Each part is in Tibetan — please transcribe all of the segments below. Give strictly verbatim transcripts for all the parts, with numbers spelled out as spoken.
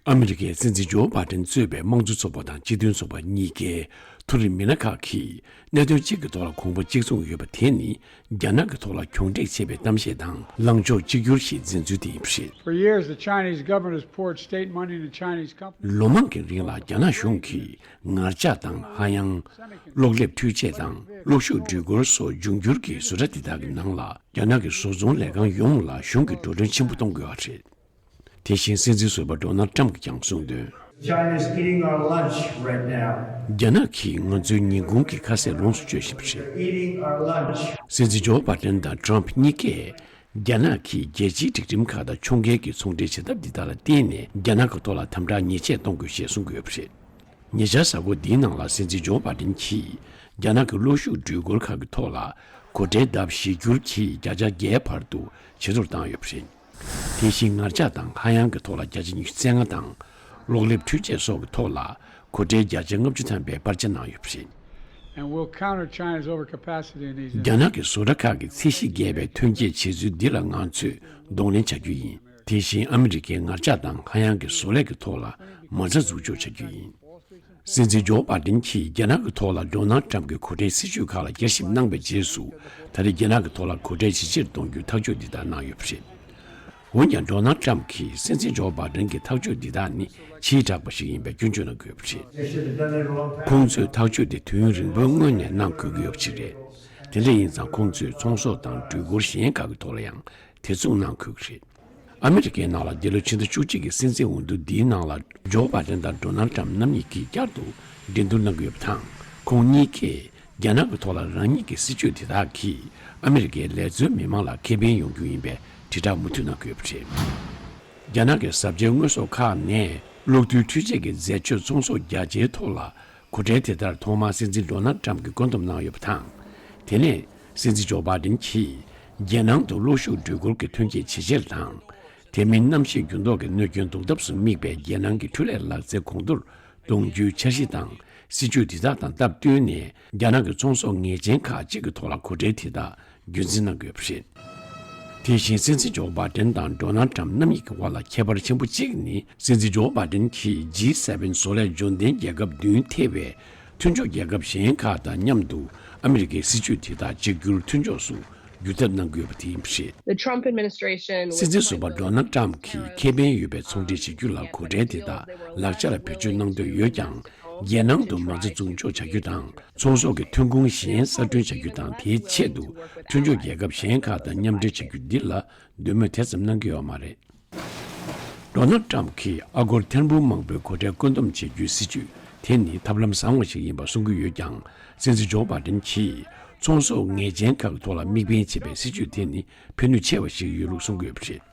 ཨ་མི་རི་ཀའི་སྲིད་འཛིན་ཇོ་བྷ་དན་གཙོས་པའི་དམངས་གཙོ་ཚོགས་པ་དང་སྤྱི་མཐུན་ཚོགས་པ་གཉིས་ཀའི་མཐོ་རིམ་མི་སྣ་ཁག་གིས་གནད་དོན་གཅིག་གི་ཐོག་ལ་དགོངས་པ་གཅིག་མཚུངས་ཡོད་པ་དེ་ནི། རྒྱ་ནག་གི་ཐོག་ལ་གྱོང་བསྒྲིགས་བྱས་པའི་གཏམ་བཤད་དང་ལངས་ཕྱོགས་གཅིག་གྱུར་ཞིག་འཛིན་ཚུལ་དེ་ཡིན་པ་རེད། For years, the Chinese government has poured state money into Chinese companies. ལོ་མང་གི་རིང་ལ་རྒྱ་ནག་གཞུང་གིས་ངར་ལྕགས་དང་ཧ་ཡང་། གློག་ལེབ་འཕྲུལ་ཆས་དང་གློག་ཤུགས་འགྲུལ་འཁོར་སོགས་འབྱུང་འགྱུར་གྱི་བཟོ་གྲྭ་དེ་དག་གི་ནང་ལ་རྒྱ་ནག་གི་བཟོ་ཚོང་ལས་ཁང་ཡོངས་ལ་གཞུང་གིས་འགྲོ་གྲོན་ཆེན་པོ་གཏོང་དགོས་པ་རེད། དེ་བཞིན་སྲིད་འཛིན་ཟུར་པ་ཌོ་ནལ་ཊམ་གྱིས་ཀྱང་གསུངས་དོན། China is eating our lunch right now. རྒྱ་ནག་གིས་ང་ཚོའི་ཉིན་གུང་གི་ཁ་ཟས་ལོངས་སུ་སྤྱོད་བཞིན་པ་རེད། Eating our lunch. སྲིད་འཛིན་ཇོ་བྷ་ཌེན་དང་ཊམ་གཉིས་ཀས་རྒྱ་ནག་གིས་རྒྱལ་སྤྱིའི་སྒྲིག་ཁྲིམས་ཁག་དང་ཕྱོགས་འགལ་གྱི་ཚོང་འབྲེལ་བྱེད་ཐབས་འདི་དག་ལ་བརྟེན་ནས་རྒྱ་ནག་གི་ཐོག་ལ་དམ་དྲག་ཉེས་ཆད་གཏོང་དགོས་ཞེས་གསུང་གི་ཡོད་པ་རེད། ཉེ་ཆར་གཟའ་འཁོར་འདིའི་ནང་ལ་སྲིད་འཛིན་ཇོ་བྷ་ཌེན་གྱིས་རྒྱ་ནག་གི་གློག་ཤུགས་འགྲུལ་འཁོར་ཁག་གི་ཐོག་ལ་གོ་ཁྲལ་ལྡབ་བཞི་བསྒྱུར་གྱིས་བརྒྱ་ཆ་བརྒྱད་བར་དུ་ཇེ་མཐོར་བཏང་ཡོད་པ་རེད། དེ་བཞིན་ངར་ལྕགས་དང་ཧ་ཡང་གི་ཐོག་ལ་བརྒྱ་ཆ་ཉི་ཤུ་རྩ་ལྔ་དང་། གློག་ལེབ་འཕྲུལ་ཆས་སོགས་ཀྱི་ཐོག་ལ་གོ་ཁྲལ་བརྒྱ་ཆ་ལྔ་བཅུ་ཐམ་པའི་སྤར་ཆ་གནང་ཡོད་པ་རེད། And we'll counter China's overcapacity in these industries. རྒྱ་ནག་གི་བཟོ་གྲྭ་ཁག་གི་ཚད་གཞི་བརྒལ་བའི་ཐོན་སྐྱེད་བྱེད་ཚུལ་འདི་ལ་ང་ཚོས་གདོང་ལེན་བྱ་རྒྱུ་ཡིན། དེ་བཞིན་ཨ་མི་རི་ཀའི་ངར་ལྕགས་དང་ཧ་ཡང་གི་བཟོ་ལས་ཀྱི་ཐོག་ལ་མ་རྩ་འཛུགས་འཇོག་བྱ་རྒྱུ་ཡིན། སྲིད་འཛིན་ཇོ་བྷ་ཌེན་གྱིས་རྒྱ་ནག་གི་ཐོག་ལ་ཌོ་ནལ་ཊམ་གྱི་གོ་ཁྲལ་སྲིད་ཇུས་ཁག་ལ་བསྐྱར་ཞིབ་གནང་བའི་རྗེས་སུ། ད་རེས་རྒྱ་ནག་གི་ཐོག་ལ་གོ་ཁྲལ་ཇེ་ཆེར་གཏོང་རྒྱུའི་ཐག་གཅོད་འདི་དག་གནང་ཡོད་པ་རེད། འོན་ཀྱང་ཌོ་ནལ་ཊམ་གྱིས་སྲིད་འཛིན་ཇོ་བྷ་ཌེན་གྱི་ཐག་གཅོད་འདི་དག་ནི་ཕྱིའི་དྲག་པ་ཞིག་ཡིན་པའི་སྐྱོན་བརྗོད་གནང་གི་ཡོད་པ་རེད། They should have done it a long time ago. ཁོང་ཚོས་ཐག་གཅོད་དེ་དུས་ཡུན་རིང་པོའི་སྔོན་ནས་གནང་དགོས་ཀྱི་ཡོད་པ་ཞིག་རེད། དེ་འདྲ་ཡིན་ཙང་ཁོང་ཚོས་ཚོང་ཟོག་དང་འགྲུལ་འཁོར་གཞན་ཁག་གི་ཐོག་ལ་ཡང་དེ་མཚུངས་གནང་དགོས་ཀྱི་རེད། ཨ་མི་རི་ཀའི་ནང་ལ་འདི་ལོ་ཕྱི་ཟླ་བཅུ་གཅིག་གི་སྲིད་འཛིན་འོས་བསྡུ་འདིའི་ནང་ལ་ཇོ་བྷ་ཌེན་དང་ཌོ་ནལ་ཊམ་རྣམ་གཉིས་ཀྱིས་བསྐྱར་དུ་འགྲན་བསྡུར་གནང་གི་ཡོད་པ་དང་། ཁོང་གཉིས་ཀས་རྒྱ་ནག་གི་ཐོག་ལ་རང་ཉིད་ཀྱི་སྲིད་ཇུས་དེ་དག་གིས་ཨ་མི་རི་ཀའི་ལས་བཟོའི་མི་མང་ལ་ཁེ་ཕན་ཡོང་རྒྱུ་ཡིན་པའི་དྲིལ་བསྒྲགས་མུ་མཐུད་གནང་གི་ཡོད་པ་རེད། རྒྱ་ནག་གི་གཟབ་རྒྱས་དངོས་ཟོག་ཁག་ནས་གློག་རྡུལ་འཕྲུལ་ཆས་ཀྱི་འཛད་སྤྱོད་ཚོང་ཟོག་རྒྱ་ཆེའི་ཐོག་ལ། གོ་ཁྲལ་དེ་ལྟར་ཐོག་མར་སྲིད་འཛིན་ཌོ་ནལ་ཊམ་གྱིས་བཀོད་འདོམས་གནང་ཡོད་པ་དང་། དེ་ནས་སྲིད་འཛིན་ཇོ་བྷ་ཌེན་གྱིས་རྒྱལ་ནང་དུ་གློག་ཤུགས་འགྲུལ་འཁོར་གྱི་ཐོན་སྐྱེད་ཇེ་ཆེར་དང་། དེ་མིན་གནམ་གཤིས་འགྱུར་ལྡོག་གི་གནོད་སྐྱོན་ཟློག་ཐབས་སུ་དམིགས་པའི་རྒྱལ་ནང་གི་འཕྲུལ་ལས་ལག་རྩལ་གོང་མཐོར་གཏོང་རྒྱུའི་འཆར་གཞི་དང་སྲིད་ཇུས་དེ་དག་དང་སྟབས་བསྟུན་ནས་རྒྱ་ནག་གི་ཚོང་ཟོག་ངེས་ཅན་ཁག་ཅིག་གི་ཐོག་ལ་གོ་ཁྲལ་དེ་དག་རྒྱུན་འཛིན་གནང་དགོས་པ་རེད། དེ་བཞིན་སྲིད་འཛིན་ཇོ་བྷ་ཌེན་དང་ཌོ་ནལ་ཊམ་རྣམ་གཉིས་ཀྱི་དབར་ལ་ཁྱད་པར་ཆེན་པོ་གཅིག་ནི། སྲིད་འཛིན་ཇོ་བྷ་ཌེན་གྱིས་ཇི་སེ་ཝེན་བཟོ་ལས་འབྱོར་ལྡན་རྒྱལ་ཁབ་བདུན་ཐེ་བའི་མཐུན་ཕྱོགས་རྒྱལ་ཁབ་གཞན་ཁག་དང་མཉམ་དུ་ཨ་མི་རི་ཀའི་སྲིད་ཇུས་དེ་དག་གཅིག་གྱུར་མཐུན་ཕྱོགས་སུ་བསྒྱུར་ཐབས་གནང་དགོས་པ་དེ་ཡིན་པ་རེད། The Trump administration was སྲིད་འཛིན་ཟུར་པ་ཌོ་ནལ་ཊམ་གྱིས་ཁེ་ཕན་ཡོད་པའི་ཚོང་འབྲེལ་བྱེད་རྒྱུ་ལ་གོ་ཁྲལ་དེ་དག་ལག་ཆ་ལ་བེད་སྤྱོད་གནང་འདོད་ཡོད་ཀྱང་། རྒྱལ་ནང་དུ་མ་རྩ་འཛུགས་འཇོག་བྱ་རྒྱུ་དང་། ཚོང་ཟོག་གི་ཐོན་ཁུངས་གཞན་གསར་སྐྲུན་བྱ་རྒྱུ་དང་། དེའི་ཆེད་དུ་མཐུན་ཕྱོགས་རྒྱལ་ཁབ་གཞན་ཁག་དང་མཉམ་འབྲེལ་བྱ་རྒྱུ་འདི་ལ་འདོད་མོས་དེ་ཙམ་གནང་གི་ཡོད་མ་རེད། ཌོ་ནལ་ཊམ་གྱིས་ཨ་སྒོར་ཐེར་འབུམ་མང་པོའི་གོ་ཁྲལ་བཀོད་འདོམས་བྱེད་རྒྱུའི་སྲིད་ཇུས་དེ་ནི་ཐབས་ལམ་བཟང་བ་ཞིག་ཡིན་པ་གསུང་གི་ཡོད་ཀྱང་། སྲིད་འཛིན་ཇོ་བྷ་ཌེན་གྱིས་ཚོང་ཟོག་ངེས་ཅན་ཁག་གི་ཐོག་ལ་དམིགས་འབེན་བྱས་པའི་སྲིད་ཇུས་དེ་ནི་ཕན་ནུས་ཆེ་བ་ཞིག་ཡོད་ལུགས་གསུང་གི་ཡོད་པ་རེད།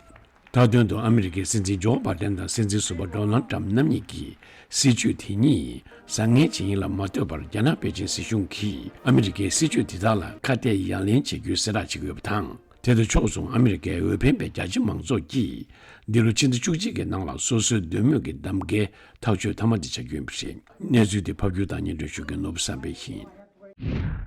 མཐའ་དོན་དུ་ཨ་མི་རི་ཀའི་སྲིད་འཛིན་ཇོ་བྷ་ཌེན་དང་སྲིད་འཛིན་ཟུར་པ་ཌོ་ནལ་ཊམ་རྣམ་གཉིས་ཀྱིས་སྲིད་ཇུས་དེ་གཉིས་བཟང་ངན་ཇི་ཡིན་ལ་མ་ལྟོས་པར། རྒྱ་ནག་པེ་ཅིན་སྲིད་གཞུང་གིས་ཨ་མི་རི་ཀའི་སྲིད་ཇུས་དེ་དག་ལ་ཁ་གཏད་ཡ་ལན་བྱེད་རྒྱུའི་གསལ་བསྒྲགས་བྱེད་ཀྱི་ཡོད་པ་དང་། དེ་དང་ཕྱོགས་མཚུངས་ཨ་མི་རི་ཀའི་འོས་འཕེན་པའི་རྒྱ་ཆེ་མང་ཚོགས་ཀྱིས་འདི་ལོ་ཕྱི་ཟླ་བཅུ་གཅིག་གི་ནང་ལ་སོ་སོའི་འདོད་མོས་ཀྱི་གདམ་གའི་ཐག་གཅོད་མཐའ་མ་དེ་བྱ་རྒྱུ་ཡིན་པ་རེད། གནས་ཚུལ་དེ་ཕབ་སྒྱུར་དང་སྙན་སྒྲོན་ཞུ་མཁན་ནོར་བུ་བསམ་འཕེལ་ཡིན།